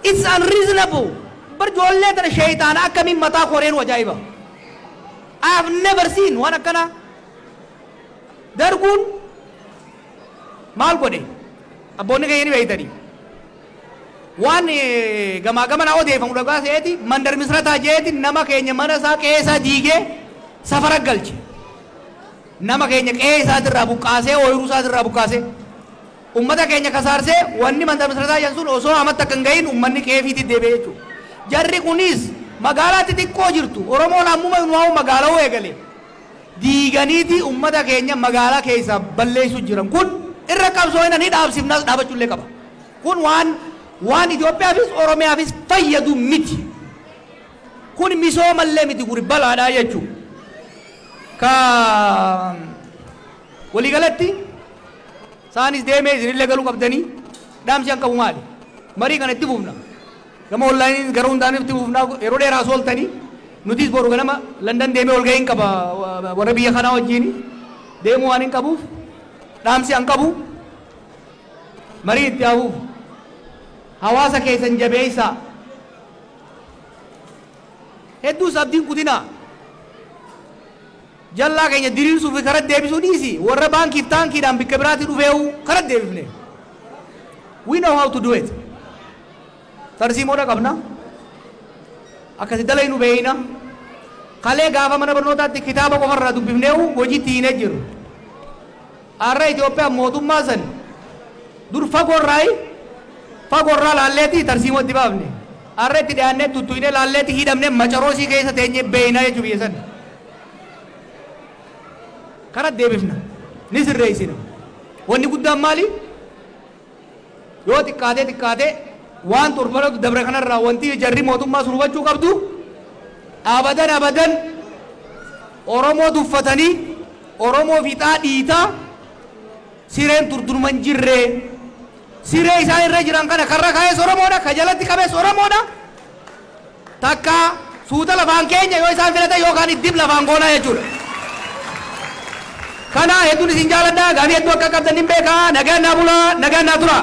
It's unreasonable. Bar ijoollee tana sheeyxaana akkamiin mataa koreenu ajaa'iba. I have never seen waan akkanaa. Darguun maal godhe? Abboonni keenya ni beeytanii. Waan gamaa gamanaa odeeffamu dhagaa se'eeti mandar misrataa jeeti nama keenya mana isaa qe'ee isaa diigee safara galche. Nama keenya qe'ee isaatirraa buqqaasee ooyiruu isaatirraa buqqaasee ummata keenya kasaarsee wanni mandar misrataa jedhan sun osoo amatti akka hin gahin ummanni qe'ee fiitti deebi'ee jechuudha. Jarri kunis magaalaa xixiqqoo jirtu Oromoon ammuma nuwaa'u magaalaa eegale diiganiiti ummata keenya magaalaa keessaa balleessuu jiran kun irra qabsoo ni dhaabsifnas dhaabachuullee qaba. Kun waan Itoophiyaafis Oromiyaafis fayyadu miti. Kun misoomallee miti kun balaadhaa jechuudha. Ka waliigalatti isaanis deemee isinillee galuu qabdanii dhaamsi an qabu maali? Marii kana itti fufna. Gama onlaayiniin gara hundaan itti fufnaa yeroo dheeraa sooltanii nutis boru ganama London deemee ol gahiin qaba warra biyya kanaa wajjin deemuu waan hin qabuuf dhaamsi an qabu marii itti hafuuf hawaasa keessan jabeessaa hedduus abdiin kutinaa jallaa keenya diriirsuu fi karaa deebisuu dhiisi warra baankiif taankiidhaan bikka biraatti dhufeewu karaa deebifne. We know how to do it. Tarsiimoodha qabna. Akkasi dalaynu beeyna. Kalee gaafa mana barnootaatti kitaaba qofarraa dubbifneewu hojiitti hiinee jiru. Har'a Itoophiyaan mootummaa san dur fagoorraa laalleeti tarsiimoo itti baafne. Har'a itti dhiyaannee tuttuqnee laalleeti hidhamnee macaroosii keessa teenyee beeynaa jechuu biyya san. Karaa deebifna. Ni sirreessina. Wanni guddaan maali? Yoo xiqqaatee waan torbanatu dabre kanarraa wanti jarri mootummaa sun hubachuu qabdu abadan abadan Oromoo tuffatanii Oromoo fixaa dhiitaa sireen turdurman jirree siree isaan irra jiran kana karra kaa'es Oromoodha ka jalatti qabees Oromoodha takka suuta lafaan keenya yoo isaan filatan yookaan iddib lafaan goonaa jechuudha. Kana hedduun isin jaaladha gaafii hedduu akka qabdan hin beekaa nagaan naa bulaa nagaan naa tura.